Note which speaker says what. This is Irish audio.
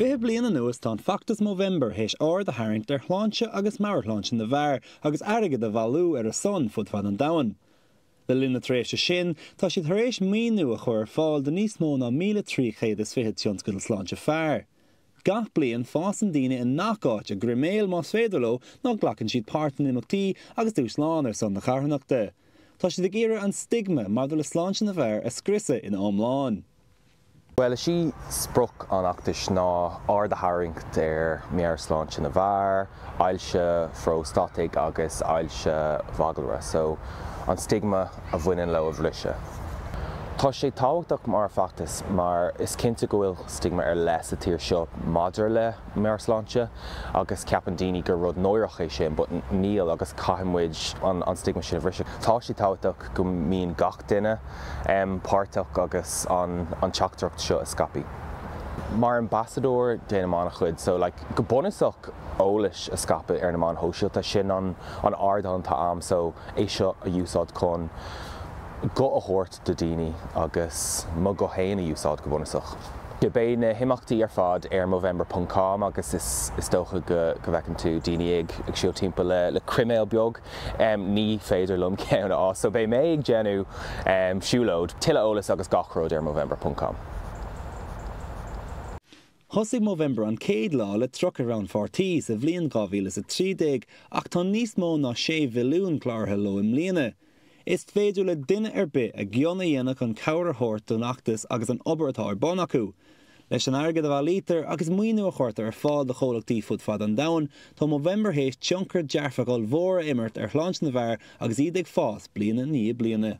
Speaker 1: 20 bliain anuas tá an feachtas Movember théis aird a tharraingt ar shláinte agus meabhairshláinte na bhfear agus airgead a bhailiú ar a son fud fad an domhain. Le linn na tréimhse sin tá siad tar éis maoiniú a chur ar fáil do níos mó ná 1,320 tionscadal sláinte fear. Gach bliain fásann daoine i ngach áit a gcroiméil más féidir leo nó glacann siad páirt in imeachtaí agus dúshláin ar son na carthanachta. Tá siad ag iarraidh an stigma maidir le sláinte na bhfear a scriosadh ina iomlán.
Speaker 2: Bhuel, is í sprioc an fheachtais ná aird a tharraingt ar mheabhairshláinte na bhfear, ailse phróstataigh agus ailse mhagalra, so an stigma a bhaineann leo a bhriseadh. Tá sé tábhachtach mar fheachtas mar is cinnte go bhfuil stigma ar leith sa tír seo maidir le meabhairshláinte agus ceapann daoine gur rud náireach é sin but níl agus caithfidh muid an stigma sin a bhriseadh. Tá sé tábhachtach go mbíonn gach duine páirteach agus an teachtaireacht seo a scaipeadh. Mar ambasadóir déanaim an-chuid so like go bunúsach eolais a scaipeadh ar na meáin shóisialta, sin an ardán atá a'm so é seo a úsáid chun guth a thabhairt do daoine agus mo ghuth féin a úsáid go bunúsach. Beidh na himeachtaí ar fad ar Movember ponc com agus is dócha go bhfeiceann tú daoine ag siúl timpeall le croiméal beag. Ní féidir liom ceann a fháil so beidh mé ag déanamh siúlóid. Tuilleadh eolais agus gach rud ar Movember ponc com.
Speaker 1: Thosaigh Movember an chéad lá le 30 rannpháirtí sa bhliain 2013 ach tá níos mó ná 6 mhilliún cláraithe leo i mbliana. Is féidir le duine ar bith a gcion a dhéanamh chun cabhair a thabhairt don fheachtas agus an obair atá ar bun acu. Leis an airgead a bhailítear agus maoiniú a chuirtear ar fáil do chomhlachtaí fud fad an domhain, tá Movember théis tionchar dearfach ollmhór a imirt ar shláinte na bhfear agus iad ag fás bliain i ndiaidh bliana.